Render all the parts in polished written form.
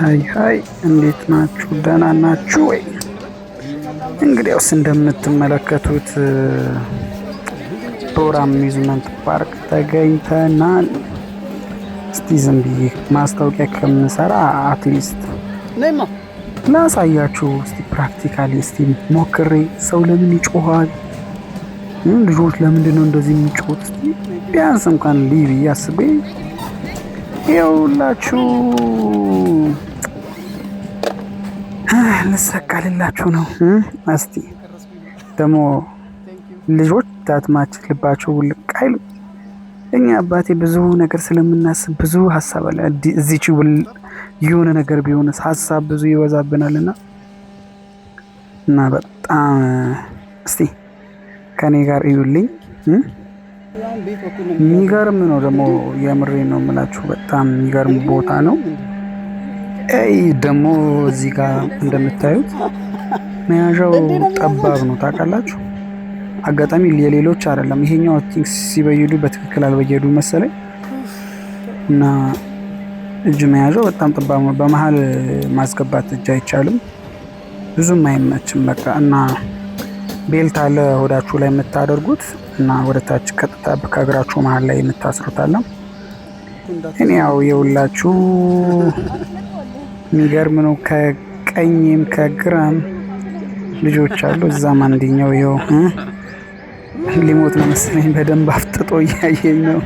Hi hi፣ እንዴት ናችሁ? ደህና ናችሁ ወይ? እንግዲያውስ እንደምትመለከቱት ቦራ amusement park ተገኝተናል። እስቲ ዝም ብዬ ማስታወቂያ ከምሰራ at least ላሳያችሁ። እስቲ practically እስቲ ሞክሬ ሰው ለምን ይጮሃል፣ ልጆች ለምንድን ነው እንደዚህ የሚጮሁት? እስቲ ቢያንስ እንኳን ልይ ብዬ አስቤ ይኸውላችሁ ልሰቀልላችሁ ነው። እስቲ ደግሞ ልጆች that much ልባቸው ውልቅ አይልም። እኛ አባቴ ብዙ ነገር ስለምናስብ ብዙ ሀሳብ አለ። እዚች የሆነ ነገር ቢሆንስ ሀሳብ ብዙ ይበዛብናልና እና በጣም እስቲ ከኔ ጋር እዩልኝ። የሚገርም ነው ደግሞ፣ የምሬ ነው የምላችሁ። በጣም የሚገርም ቦታ ነው። አይ ደግሞ እዚህ ጋር እንደምታዩት መያዣው ጠባብ ነው፣ ታውቃላችሁ። አጋጣሚ የሌሎች አይደለም። ይሄኛው think ሲበይዱ በትክክል አልበየዱ መሰለኝ እና እጅ መያዣው በጣም ጠባብ ነው። በመሀል ማስገባት እጅ አይቻልም። ብዙም አይመችም። በቃ እና belt አለ ሆዳችሁ ላይ የምታደርጉት እና ወደ ታች ቀጥታ ከእግራችሁ መሀል ላይ የምታስሩት አለ። እኔ ያው የውላችሁ የሚገርም ነው። ከቀኝም ከግራም ልጆች አሉ። እዛም አንደኛው ይኸው ሊሞት ነው መሰለኝ፣ በደንብ አፍጥጦ እያየኝ ነው።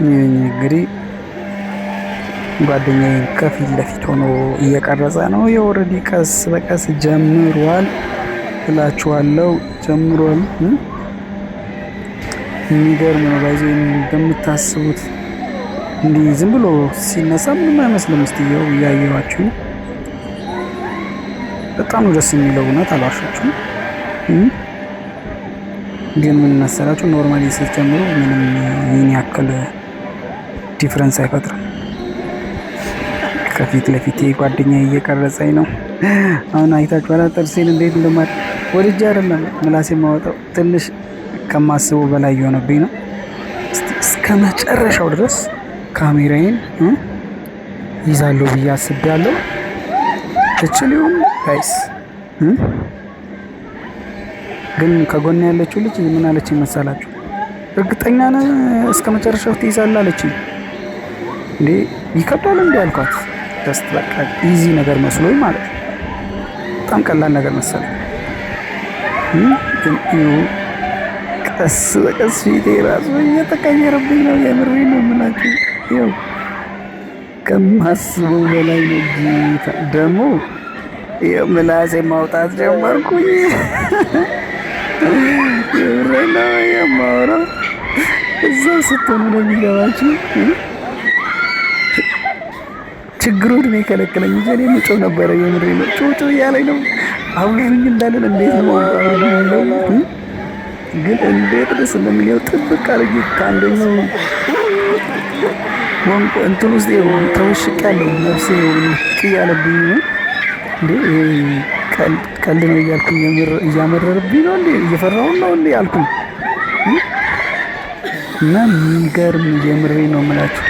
እንግዲህ ጓደኛዬ ከፊት ለፊት ሆኖ እየቀረጸ ነው። የ already ቀስ በቀስ ጀምሯል እላችኋለሁ፣ ጀምሯል። የሚገርም ነው። By the way እንደምታስቡት እንዲህ ዝም ብሎ ሲነሳ ምንም አይመስልም። እስቲ ይኸው እያየኋችሁ በጣም ነው ደስ የሚለው። እውነት አልዋሻችሁም። ግን ምን መሰላችሁ፣ normally ስትጀምሩ ምንም ይህን ያክል difference አይፈጥርም። ከፊት ለፊቴ ጓደኛ እየቀረጸኝ ነው። አሁን አይታችኋል ጥርሴን እንዴት እንደማ ወድጄ አይደለም ምላሴ የማወጣው፣ ትንሽ ከማስበው በላይ የሆነብኝ ነው። እስከ መጨረሻው ድረስ ካሜራዬን ይዛለሁ ብዬ አስቤያለሁ። እችል ይሁን guys? ግን ከጎን ያለችው ልጅ ምን አለችኝ መሰላችሁ? እርግጠኛ ነህ እስከ መጨረሻው ትይዛለህ አለችኝ። እንዴ ይከብዳል እንዴ አልኳት። Just በቃ easy ነገር መስሎኝ ማለት ነው። በጣም ቀላል ነገር መሰለኝ። ግን እዩ ቀስ በቀስ ፊቴ ራሱ እየተቀየረብኝ ነው። የምሬ ነው የምላችሁ። ይኸው ከማስበው በላይ ነው። ጌታ ደግሞ ይኸው ምላሴ ማውጣት ጀመርኩኝ። የምሬ ነው የማወራው። እዛው ስትሆኑ ነው የሚገባችሁ። ችግሩ እድሜ ከለከለኝ እንጂ እኔ ምጮህ ነበረ። የምሬ ነው። ጩጩ እያለኝ ነው። አውርኝ እንዳለን እንዴት ነው፣ ግን እንዴት ደስ እንደሚለው ጥብቅ አድርጌ ከአንደኛው ወንቆ እንትን ውስጥ ተወሽቄያለሁ። ነፍሴ ውልቅ እያለብኝ ነው። እንዴ ይሄ ቀልድ ነው እያልኩኝ እያመረርብኝ ነው እንዴ፣ እየፈራሁን ነው እንዴ አልኩኝ። እና የሚገርም፣ የምሬ ነው የምላችሁ።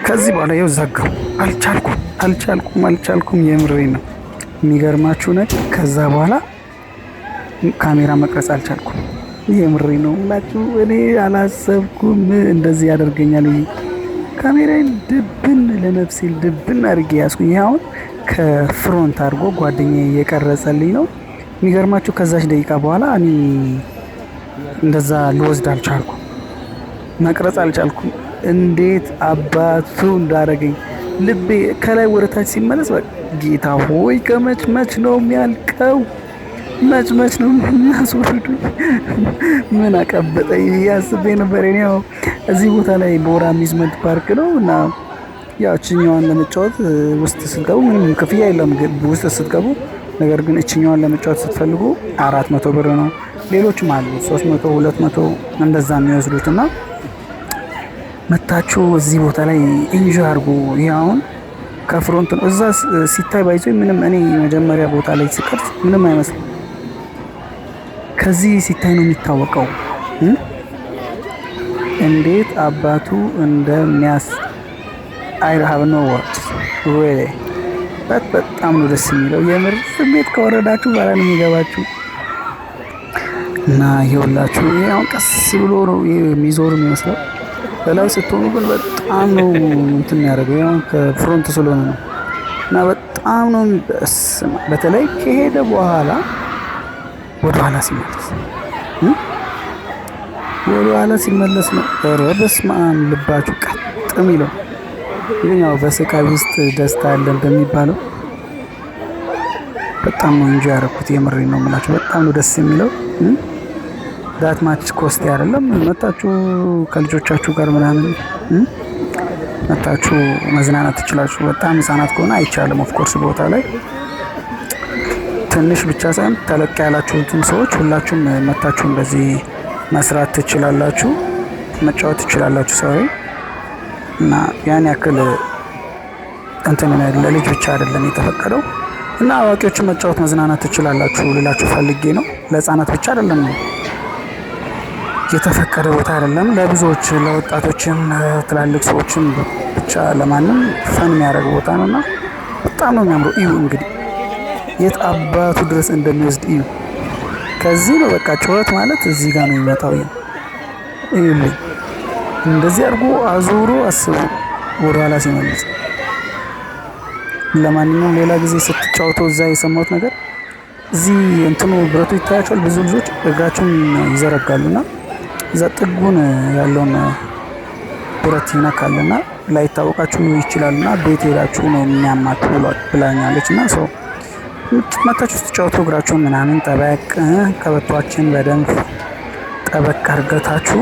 ከዚህ በኋላ ይኸው ዘጋው። አልቻልኩም፣ አልቻልኩም፣ አልቻልኩም። የምሬ ነው። የሚገርማችሁ ነገር ከዛ በኋላ ካሜራ መቅረጽ አልቻልኩም። የምሬ ነው የምላችሁ። እኔ አላሰብኩም እንደዚህ ያደርገኛል። ካሜራዬን ድብን ለነፍሴ ድብን አድርጌ ያዝኩኝ። ይሄ አሁን ከ front አድርጎ ጓደኛዬ እየቀረጸልኝ ነው። የሚገርማችሁ ከዛች ደቂቃ በኋላ እኔ እንደዛ ልወስድ አልቻልኩም፣ መቅረጽ አልቻልኩም። እንዴት አባቱ እንዳደረገኝ ልቤ ከላይ ወደ ታች ሲመለስ፣ ጌታ ሆይ ከመች መች ነው የሚያልቀው? መች መች ነው የሚያስወርዱኝ? ምን አቀበጠኝ አስቤ ነበር። እኔ ያው እዚህ ቦታ ላይ ቦራ amusement park ነው እና ያው እችኛዋን ለመጫወት ውስጥ ስትገቡ ምንም ክፍያ የለም ውስጥ ስትገቡ። ነገር ግን እችኛዋን ለመጫወት ስትፈልጉ 400 ብር ነው። ሌሎችም አሉ 300፣ 200 እንደዛ የሚወስዱት እና መታችሁ እዚህ ቦታ ላይ enjoy አድርጉ። ይህ አሁን ከ front ነው። እዛ ሲታይ by the way ምንም፣ እኔ መጀመሪያ ቦታ ላይ ስቀርጽ ምንም አይመስልም። ከዚህ ሲታይ ነው የሚታወቀው። እንዴት አባቱ እንደሚያስ I have no words really። በጣም ነው ደስ የሚለው። የምር ስሜት ከወረዳችሁ በኋላ ነው የሚገባችሁ። እና ይኸውላችሁ ይሄ አሁን ቀስ ብሎ ነው የሚዞር የሚመስለው። በላይ ስትሆኑ ግን በጣም ነው እንትን የሚያደርገው። ይሄ አሁን ከ front ስለሆነ ነው። እና በጣም ነው፣ በተለይ ከሄደ በኋላ ወደ ኋላ ሲመለስ ነው። ኧረ በስመ አብ፣ ልባችሁ ቀጥ የሚለው። ግን ያው በስቃይ ውስጥ ደስታ አለ እንደሚባለው በጣም ነው enjoy ያደረኩት። የምሬን ነው የምላችሁ። በጣም ነው ደስ የሚለው። That much cost አይደለም። መጣችሁ ከልጆቻችሁ ጋር ምናምን መጣችሁ መዝናናት ትችላችሁ። በጣም ህጻናት ከሆነ አይቻልም። Of course ቦታ ላይ ትንሽ ብቻ ሳይሆን ተለቅ ያላችሁትን ሰዎች ሁላችሁም መታችሁ እንደዚህ መስራት ትችላላችሁ፣ መጫወት ትችላላችሁ። ሰው እና ያን ያክል እንትን ለልጅ ብቻ አይደለም የተፈቀደው እና አዋቂዎችን መጫወት መዝናናት ትችላላችሁ ልላችሁ ፈልጌ ነው። ለህፃናት ብቻ አይደለም የተፈቀደ ቦታ አይደለም። ለብዙዎች፣ ለወጣቶችም፣ ትላልቅ ሰዎችም፣ ብቻ ለማንም fun የሚያደርግ ቦታ ነው እና በጣም ነው የሚያምረው። እዩ እንግዲህ የት አባቱ ድረስ እንደሚወስድ እዩ። ከዚህ ነው በቃ ጩኸት ማለት እዚህ ጋር ነው የሚመጣው። እዩ፣ እዩልኝ፣ እንደዚህ አድርጎ አዙሮ አስቡ ወደኋላ ሲመልስ። ለማንኛውም ሌላ ጊዜ ስትጫወቱ እዛ የሰማሁት ነገር እዚህ እንትኑ ብረቱ ይታያቸዋል። ብዙ ልጆች እግራቸውን ይዘረጋሉና እዛ ጥጉን ያለውን ብረት ይነካልና ላይታወቃችሁ ይችላልና ቤት ሄዳችሁ ነው የሚያማችሁ ብላኛለች። እና ሰው መታችሁ ስትጫወቱ እግራችሁን ምናምን ጠበቅ፣ ቀበቷችን በደንብ ጠበቅ አርገታችሁ